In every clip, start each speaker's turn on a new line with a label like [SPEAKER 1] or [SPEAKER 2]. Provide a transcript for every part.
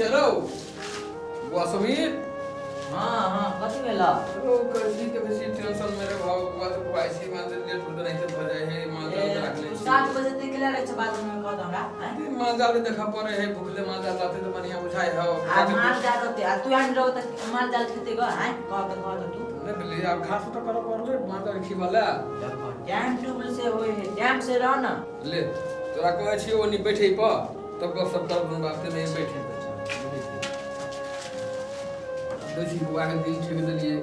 [SPEAKER 1] छै रौ बुआ समीर।
[SPEAKER 2] हाँ हाँ, कथी भेल?
[SPEAKER 1] रौ कैसी तऽ बेसी टेंशन में रे भाव बुआ से बुआ ऐसी मान लेट होते नहीं भऽ जाइ है माल जाल राख ले।
[SPEAKER 2] 7 बजे तक केला रहै छै बाथरूम में, कहत हमरा आँय?
[SPEAKER 1] माल जाल देखा पड़े है, भूखले माल जाल रहते तऽ बढ़िया बुझाइ है।
[SPEAKER 2] आ माल जाल रहते आ तू आन रहो तऽ माल जाल खेते ग आँय? कहत कहत तू।
[SPEAKER 1] नहि भेलै, आब घास तऽ करऽ पड़लै माल जाल खिबऽ ला।
[SPEAKER 2] देखो, टाइम टेबुल से होय है, टाइम से रह ना।
[SPEAKER 1] ले तोरा कहै छियौ ओनी बैठे पर तब गप सप करब, दुनू बाप नहीं बैठे। देखी बौआ के दिन ठेक देलियै,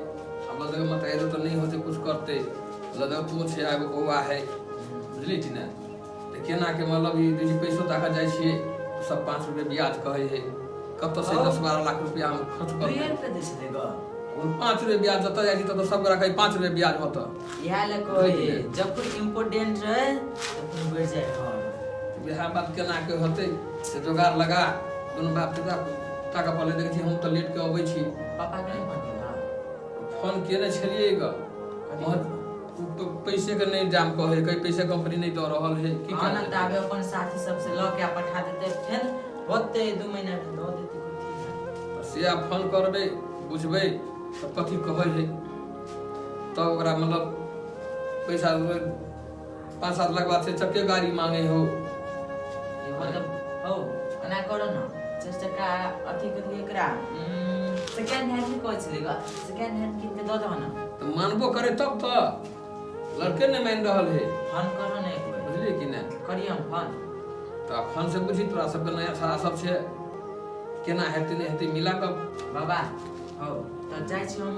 [SPEAKER 1] आब लदग मत आइरो तऽ नहि होतै कुछ करतै। लदग तू छै, एगो बौआ है, बुझली कि नहि? तऽ केना के मतलब ई देखी पैसो ताकऽ जाइ छियै, सब 5 रुपये ब्याज कहै है। कतऽ से 10-12 लाख रुपया हम खर्च
[SPEAKER 2] दुइये
[SPEAKER 1] करबै?
[SPEAKER 2] रुपये दै छलै ग।
[SPEAKER 1] 5 रुपये ब्याज, जतऽ जाइ छी ततऽ सब गोरा कहै 5 रुपये ब्याज होतऽ।
[SPEAKER 2] इएह लए कहै है, जब कोई इम्पोर्टेंट रहे तब कोनो बढ़ि जाइ घर।
[SPEAKER 1] वएह बात, केना के होतै से जोगाड़ लगा, दुनू बाप पिता ताकऽ पड़लै। देखै छी हम तऽ लेट के अबै छी।
[SPEAKER 2] पापा के नहि फोन केलह?
[SPEAKER 1] फोन केने छलियै ग, पैसे के नहि जाम कहै कहीं, पैसे कंपनी नहि दऽ रहल है की।
[SPEAKER 2] हाँ ना।
[SPEAKER 1] करतै?
[SPEAKER 2] तऽ आबे अपन साथी सबसे लऽ के आ पठा देतै, फेर होतै 2 महीना मे दऽ देतै कथी।
[SPEAKER 1] तऽ से आब फोन करबै, बुझबै तऽ कथी कहै है, तब ओकरा मतलब पैसा 5-7 लाख बाद से चक्के गाड़ी मांगे हो।
[SPEAKER 2] ई मतलब हौ, एना करो न, 4 चक्का अथी कथी एकरा सेकेंड हैंड की कहै छलै ग, सेकेंड हैंड कीन के दऽ दह न।
[SPEAKER 1] तऽ मानबो करे तब तऽ, लड़के नहि मानि रहल है।
[SPEAKER 2] फोन करो न एक बेर।
[SPEAKER 1] बुझलियै कि नहि?
[SPEAKER 2] करियै हम फोन।
[SPEAKER 1] तऽ आब फोन से बुझी, तोरा सबके नया छड़ा सब छै, केना हेतै नहि हेतै मिला कऽ।
[SPEAKER 2] बाबा हौ, तऽ जाइ छी हम,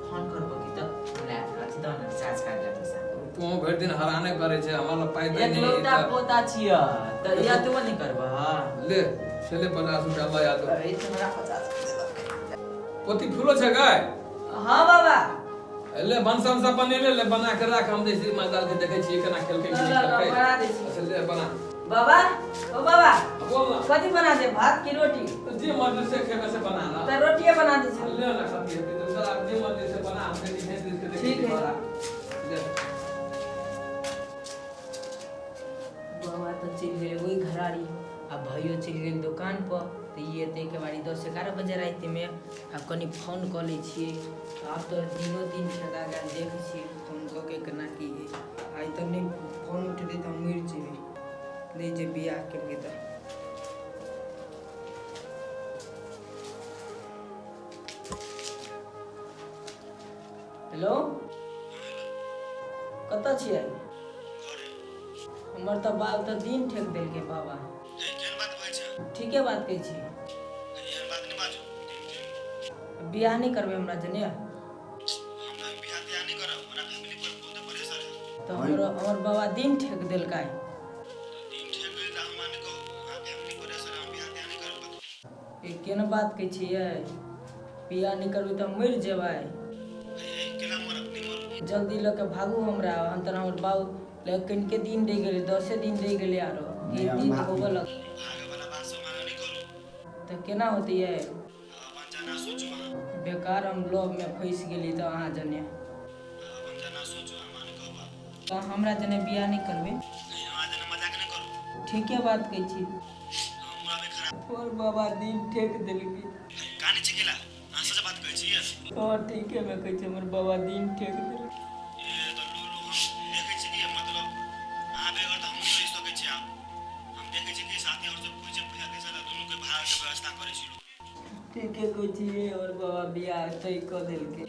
[SPEAKER 2] फोन करबो कि तऽ हमरा अथी दऽ न, रिचार्ज कार्ड ला पैसा।
[SPEAKER 1] तू भरि दिन हराने करै छै, हमरा लग पाइ दै नहि।
[SPEAKER 2] एकलौता पोता छिय तऽ इएह तू नहि करबह?
[SPEAKER 1] ले छले 50 रुपया लऽ आ दो।
[SPEAKER 2] ई तऽ हमरा 50 देलक।
[SPEAKER 1] पोती फूलो छै गाय?
[SPEAKER 2] हाँ बाबा।
[SPEAKER 1] ले भनसा उनसा बनेले, ले बना के राख, हम जैसे माल जाल के देखै छियै केना खेलकै
[SPEAKER 2] ल,
[SPEAKER 1] की
[SPEAKER 2] ल,
[SPEAKER 1] नहि
[SPEAKER 2] ल,
[SPEAKER 1] खेलकै।
[SPEAKER 2] बना दै छी।
[SPEAKER 1] अच्छा ले बना।
[SPEAKER 2] बाबा, ओ बाबा।
[SPEAKER 1] बोल ना।
[SPEAKER 2] कथी बना दे, भात की रोटी?
[SPEAKER 1] जे मर्जी से खेबै से बना ना।
[SPEAKER 2] तऽ रोटिए बना दै छी।
[SPEAKER 1] ले ना, कथी हेतै तऽ चल, आब जे मर्जी से बना, हम देखै छियै के देखै
[SPEAKER 2] ठीक
[SPEAKER 1] छियै
[SPEAKER 2] है।
[SPEAKER 1] बना। ले।
[SPEAKER 2] बाबा तऽ चलि गेलै ओहि घरारी आ भैयो चलि गेल दोकान पर, तऽ ई एतै के बारी 10-11 बजे रातिमे। आब कनि फोन कऽ लै छियै, आब तऽ दिनो दिन ठेका गेल। देखै छियै फोन कऽ के केना की हइ। आइ तऽ नहि फोन उठेतै तऽ हम मरि जेबै, नहि जे बियाह केलकै तऽ। हेलो, कतऽ छियै? हमर तऽ बाप तऽ दिन ठेक देलकै बाबा। ठीके बात कहै छी। बियाह नहि करबै हमरा जने तऽ हमर बाबा दिन ठेक देलकै। ई केना बात कहै छियै? बियाह नहि करबै तऽ हम मरि जेबै। जल्दी लऽ कऽ भागू हमरा अंतर, हमर बाबू लग कनिके दिन रहि गेलै, 10 दिन रहि गेलै आरो। एक दिन होबऽ लग तऽ केना होतै यै? बेकार हम लोभमे फँसि गेली तऽ अहाँ जने तऽ हमरा जने बियाह नहि करबै? ठीके बात कहै छी। हमर बाबा दिन ठेक देलकै। हँ, ठीके मे कहै छी, हमर बाबा दिन ठेक देलकै। ठीके कहै छियै, हमर बाबा बियाह तय कऽ देलकै।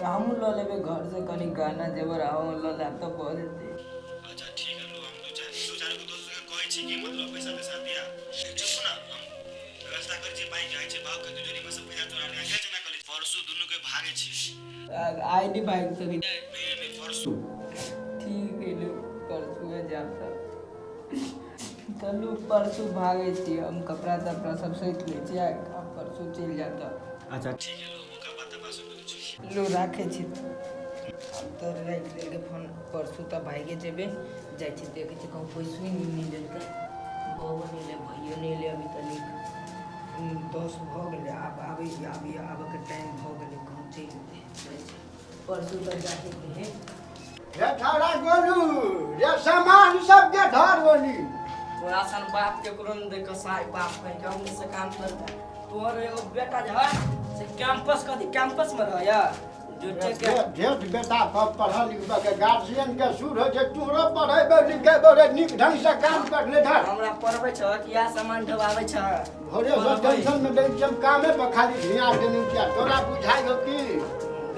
[SPEAKER 2] हमहूँ लऽ लेबै घरसँ कनि गहना जेवर, हमहूँ लऽ लेब तऽ भऽ जेतै। आइ नहि भागि सकै? ठीक है, लोग परसुए जायब तब। चलू, परसू भागै छी हम, कपड़ा तपड़ा सब सैत लै छी आ परसू चलि जायब तऽ। लो राखै छी आब तऽ, राखि देलकै फोन। परसू तऽ भागिए जेबै। जाइ छी, देखै छी कहूँ पैसो नहि देलकै, बाबो नहि एलै, भैयो नहि एलै अभी तनिक। 10 भऽ गेलै, आब आबै आबै आबैके टाइम भऽ गेलै, कहूँ चलि जेतै। जाइ छी, परसू तऽ जाहीके हइ।
[SPEAKER 3] रे छौड़ा गोलू रे सामान सबके धर बोली।
[SPEAKER 4] तोरा सन बाप के कोनो नहीं देख साई बाप कहीं के हमनी से काम करता। तोहर एगो बेटा जे है से कैंपस कथी कैंपस में रह झूठे के।
[SPEAKER 3] जेठ बेटा सब पढ़ल लिखल के गार्जियन के सुर होइ छै, तोरो पढ़ेबो लिखेबो रे नीक ढंग से काम कर ले धर।
[SPEAKER 4] हमरा पढ़बै छ कि इएह सामान ढोबाबै छ?
[SPEAKER 3] भोरे से टेंशन में दै छियै, हम कामे पर खाली ध्यान देने छियै, तोरा बुझाइ हो की?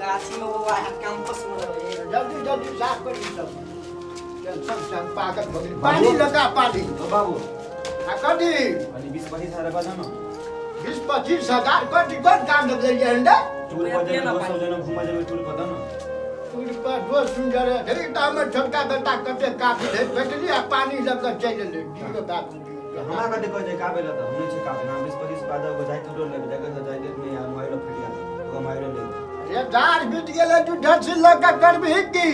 [SPEAKER 4] गाछी में बौआ है कैंपस में रहे।
[SPEAKER 3] जल्दी जल्दी साफ कर दी सब। टेंशन से हम पागल हो गेली। पानी लगा पानी।
[SPEAKER 5] ओ बाबू।
[SPEAKER 3] आ कथी?
[SPEAKER 5] अनि 20-25 हजार रुपया दो न।
[SPEAKER 3] 20-25 हजार कथी कोन काम दे देलियै हन रे?
[SPEAKER 5] टूर पर जेबै, दोस्त सब जना घूमऽ जेबै, टूर पर दो न।
[SPEAKER 3] टूर पर दोस्त सुन्दर है। ढेरी तऽ हमर छोटका बेटा कते काफी ढेर भेटली आ पानी लऽ कऽ चलि एलै। दियौ बाबू दियौ।
[SPEAKER 5] हमरा कते कहै छै काबे लऽ तऽ हम नहि छै काबे। हमरा 20-25 रुपया दऽ ओकर जाइत टूर लेबै, जाके तऽ जाइत नहि आ मोबाइलो फटि गेल, ओकर मोबाइलो लेबै।
[SPEAKER 3] रे दार बीत गेलै, तू ढसी लऽ कऽ करबिही की?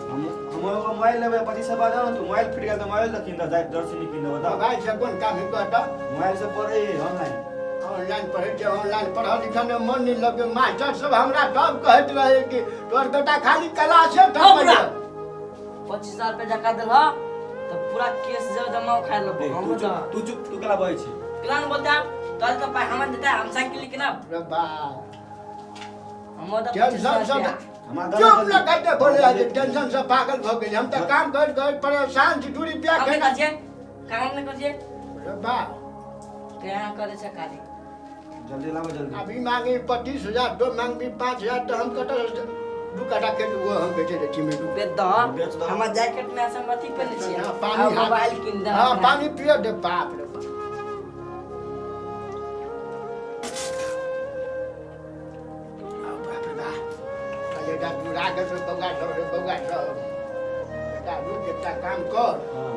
[SPEAKER 5] हम एगो मोबाइल लेबै, 25 रुपया दऽ न, तू मोबाइल फटि गेल तऽ मोबाइल तऽ कीन दऽ, जाइत जर्सी नहि कीन देबऽ तऽ।
[SPEAKER 3] मोबाइल से कोन काम हेतौ तऽ?
[SPEAKER 5] मोबाइल से पढ़ै ऑनलाइन।
[SPEAKER 3] ऑनलाइन पढ़ै छै, ऑनलाइन पढ़ल लिखल मे मन नहि लगै। मास्टर सब हमरा सब कहैत रहे कि तोहर बेटा खाली क्लासे
[SPEAKER 4] हमरा
[SPEAKER 3] ठपै।
[SPEAKER 4] 25,000 रुपया जका देलह तऽ पूरा केस जब जमा उखाड़ लेबो।
[SPEAKER 5] ए,
[SPEAKER 4] हम
[SPEAKER 5] तू चुप, तू चुप, तू केला बजै छी?
[SPEAKER 4] केला नहि बोलते हम? तोहर तऽ पाइ हमरा देतै, हम साइकिल किनब।
[SPEAKER 3] रे बा।
[SPEAKER 4] हमर तऽ
[SPEAKER 3] टेंशन
[SPEAKER 4] 25,000
[SPEAKER 3] से
[SPEAKER 4] रुपया।
[SPEAKER 5] हमरा दऽ
[SPEAKER 3] चुप
[SPEAKER 5] दऽ
[SPEAKER 3] न कहते बोले आज टेंशन से पागल भऽ गेली हम। तऽ काम कर कर परेशान छी, 2 रुपया
[SPEAKER 4] काम नहि
[SPEAKER 3] केना
[SPEAKER 4] करै छियै, काम नहि करै छियै।
[SPEAKER 3] रे बा।
[SPEAKER 4] तऽ यहाँ करै छै खाली।
[SPEAKER 5] जल्दी लाबो जल्दी।
[SPEAKER 3] अभी मांगी 25,000, तो मांगी 5,000, तऽ हम कतऽ से 2 काठा खेत ओहो हम बेचे दै छी मेरू।
[SPEAKER 4] बेच दह।
[SPEAKER 5] बेच दह।
[SPEAKER 4] हमर जैकेट में से अथी पहिने छियै।
[SPEAKER 3] हाँ, पानी
[SPEAKER 4] आ
[SPEAKER 3] हाथ-
[SPEAKER 4] मोबाइल कीन दह।
[SPEAKER 3] हाँ
[SPEAKER 4] हमरा।
[SPEAKER 3] पानी पिय दे। बाप रे बाप। आ बाप रे बाप। कलेजा जुड़ा के से बौआ सब रे बौआ सब। बेटा रुक, एकटा काम कर।
[SPEAKER 5] हाँ।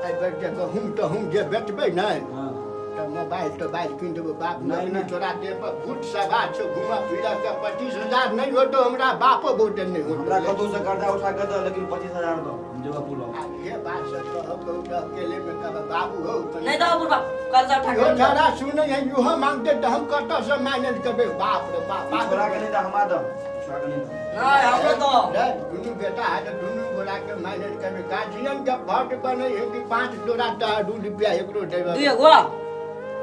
[SPEAKER 3] एहि बेर जे गहूम तहूम जे बेचबै ने
[SPEAKER 5] हाँ।
[SPEAKER 3] तऽ मोबाइल तोबाइल कीन देबो बाप।
[SPEAKER 5] नहि,
[SPEAKER 3] नहि
[SPEAKER 5] नहि।
[SPEAKER 3] तोरा देह पर भूत सवार छौ घूमऽ फिरऽ के। 25,000 नहि होतौ, हमरा बापो बहुते नहि होतौ।
[SPEAKER 5] हमरा कतौ से कर्जा उठा के दऽ, लेकिन 25,000 दऽ, हम जेबै पुलव।
[SPEAKER 3] आ ये बात सब कहब कहू तऽ अकेले में कहब बाबू हौ कनि।
[SPEAKER 4] नहि दह बुढ़बा, कर्जा उठा
[SPEAKER 3] इहो
[SPEAKER 4] के।
[SPEAKER 3] छौड़ा सुनै है, इहो मांगते तऽ हम कतऽ से मैनेज करबै? बाप रे बाप।
[SPEAKER 5] ई छोड़ा के नहि दऽ, हमरा दऽ। ई छोड़ा के नहि दऽ।
[SPEAKER 4] नहि, हमरो दह।
[SPEAKER 3] रे, दुनू बेटा है तऽ दुनू गोरा के मैनेज करबै। गार्जियन के फर्ज बनै है कि 5 जोड़ा तऽ 2 रुपया एकरो देबै।
[SPEAKER 4] दुइए गो।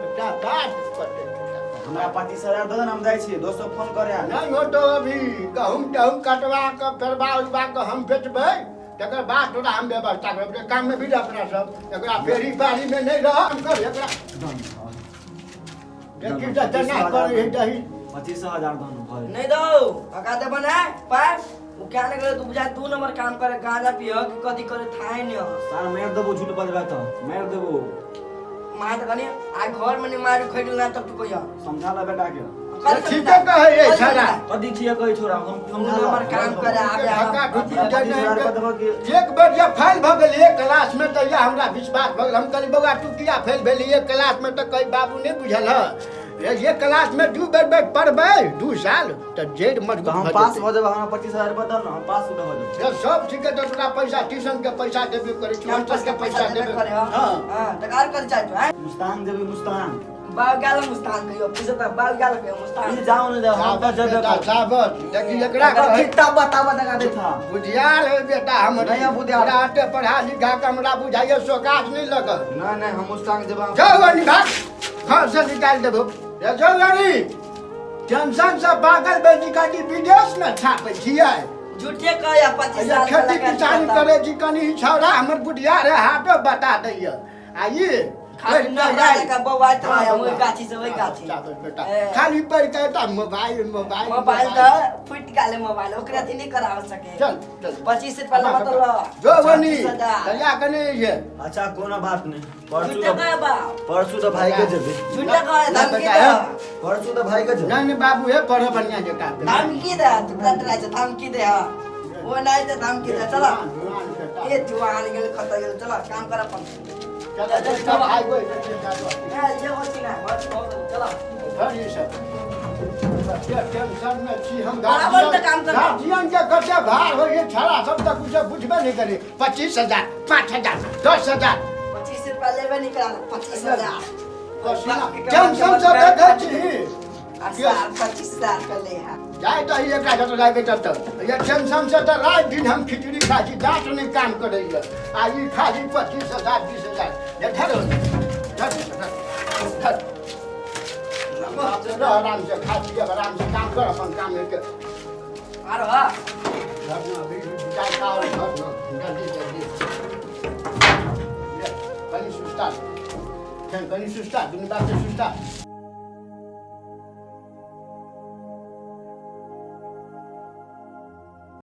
[SPEAKER 3] एकटा बात कतै छै।
[SPEAKER 5] हमरा 25,000 दऽ दे ने, हम जाइ छियै, दोस्त सब फोन करे आ।
[SPEAKER 3] नहि होतौ अभी। गहूम तहूम कटवा कऽ फेरबा उरबा कऽ हम बेचबै, तकर बाद तोरा हम व्यवस्था करबै। काम मे भी अपना सब एकरा फेरी बारी में नहि रह, हम कर एकरा देखी तऽ तेना करै है दही।
[SPEAKER 5] 25,000 दऽ ने भऽ।
[SPEAKER 4] नहि दौ, अका देबो ने पाइ। ओ क्या नहि करे, तू बुझाय 2 नंबर काम करे, गांजा पिय कि कथी करे थाहे नहि हो।
[SPEAKER 5] सार मारि देबो, झूठ बजबै तऽ मारि देबो।
[SPEAKER 4] मार तऽ कनि आइ घर में नहि मारि खैडल ना तब तू कहिया।
[SPEAKER 5] समझा ले बेटा के।
[SPEAKER 3] ठीके कहै है छौड़ा।
[SPEAKER 5] कथी छियै कहै छोड़ा, हम
[SPEAKER 4] दू
[SPEAKER 5] समझा ले।
[SPEAKER 4] नंबर काम करे आबे।
[SPEAKER 3] धक्का धुक्की
[SPEAKER 5] हमरा
[SPEAKER 3] देने
[SPEAKER 5] 25,000 रुपया देबऽ कि
[SPEAKER 3] एक बेर जे फेल भऽ गेलियै क्लास में तऽ इएह हमरा विश्वास भऽ गेल। हम कहली बौआ तू किया फेल भेलियै क्लास में? तऽ कही बाबू नहि बुझल हँ, एक क्लास में 2 बेर बेर पढ़बै 2 साल तऽ जड़ि मजबूत
[SPEAKER 5] तऽ हम
[SPEAKER 3] भऽ
[SPEAKER 5] पास
[SPEAKER 3] जेतै।
[SPEAKER 5] भऽ जेबै, हमरा 25,000 रुपया दऽ ने, हम पास भऽ जेबै।
[SPEAKER 3] जब सब ठीक है तऽ तोरा पैसा ट्यूशन के पैसा देबे करै छी, हॉस्टल के पैसा देबे।
[SPEAKER 4] करे। हाँ
[SPEAKER 3] हाँ
[SPEAKER 4] हाँ, तऽ आर कथी चाही तू हैं?
[SPEAKER 5] मुस्तांग जेबै, मुस्तांग।
[SPEAKER 4] बाल गाल मुस्तान कहियो पूछे तऽ बाल गाल कहियो मुस्तान।
[SPEAKER 5] ई जाओ ने जाओ, हम तऽ जेबै।
[SPEAKER 3] बेटा साबत देखी एकरा कहै
[SPEAKER 5] किताब बताबऽ लगा देता।
[SPEAKER 3] बुझियार है बेटा हमर।
[SPEAKER 5] नहीं है बुधियार।
[SPEAKER 3] हमरा एते पढ़ा लिखा के हमरा बुझाइए सोकास नहीं लगल।
[SPEAKER 5] नहि नहि, हम मुस्तांग जेबै।
[SPEAKER 3] जाउ गनी भाग, घर से निकालि देबो। रे जाउ गनी, टेंशन से पागल बेटी कनी विदेश में छापै छियै।
[SPEAKER 4] झूठे कहया 25,000
[SPEAKER 3] खेती किसानी करै छी कनी। ई छौड़ा हमर बुढ़ियार है, हाथो बता दैय आ ई
[SPEAKER 4] खाली नहरा जकाँ बौआइत रहै
[SPEAKER 3] हाँ,
[SPEAKER 4] ओहि गाछी से ओहि गाछी।
[SPEAKER 3] चावल बेटा।
[SPEAKER 4] ए।
[SPEAKER 3] खाली पढ़ि कऽ एकटा मोबाइल मोबाइल
[SPEAKER 4] मोबाइल तऽ फुटि गेलै, मोबाइल ओकरे अथी नहि कराबऽ सके।
[SPEAKER 3] चल चल।
[SPEAKER 4] 25 रुपया लेबऽ तऽ लऽ।
[SPEAKER 3] जो बनी
[SPEAKER 4] 25,000।
[SPEAKER 3] दरिया कने जे।
[SPEAKER 5] अच्छा कोनो बात नहि, परसू
[SPEAKER 4] झूठे
[SPEAKER 5] तऽ
[SPEAKER 4] कहे बाप।
[SPEAKER 5] परसू तऽ भाई के जेबै।
[SPEAKER 4] झूठे कहे,
[SPEAKER 3] ना
[SPEAKER 4] धमकी
[SPEAKER 3] बेटा,
[SPEAKER 4] दे।
[SPEAKER 3] हे।
[SPEAKER 5] परसू तऽ भाई के जेबै।
[SPEAKER 3] नहीं नहीं बाबू, हे पढ़ो बढ़िया जकाँ।
[SPEAKER 4] धमकी दे, तू डराइ छै, धमकी दे। हाँ ओ नहि तऽ धमकी दे। चल।
[SPEAKER 3] जुआन बेटा।
[SPEAKER 4] ए जुआन गेल खतऽ गेल, चल काम कर अपन।
[SPEAKER 3] चल चल भाई गो चल।
[SPEAKER 4] ए ये होती ना बस हो गेल, चल।
[SPEAKER 3] धर ई सब। कते टेंशन में छी हम।
[SPEAKER 4] बराबर तऽ काम कर।
[SPEAKER 3] गार्जियन के कते भार होइ छै, छड़ा सब तऽ कुछ बुझबे नहि करे। 25,000, 5,000, 10,000।
[SPEAKER 4] 25 रुपया लेबे निकाल 25,000।
[SPEAKER 3] पसीना टेंशन से देखै छी।
[SPEAKER 4] आ साल 25,000 के ले है।
[SPEAKER 3] जाय तऽ एकरा जतऽ जाय बेटा तऽ ये टेंशन से तऽ राति दिन हम खिचड़ी खाइ छी, दाँत नहि काम करैए आ ई खाइ छी 25,000 20,000। ये धर धर धर धर, रह आराम से, खा पी आराम से, काम कर अपन काम लेके।
[SPEAKER 4] आरो हा।
[SPEAKER 3] धर ना, अभी चाय खाओ, धर ना, जल्दी जल्दी। ये, कनी सुस्ता फेर, कनी सुस्ता, दुनू बाप से सुस्ता।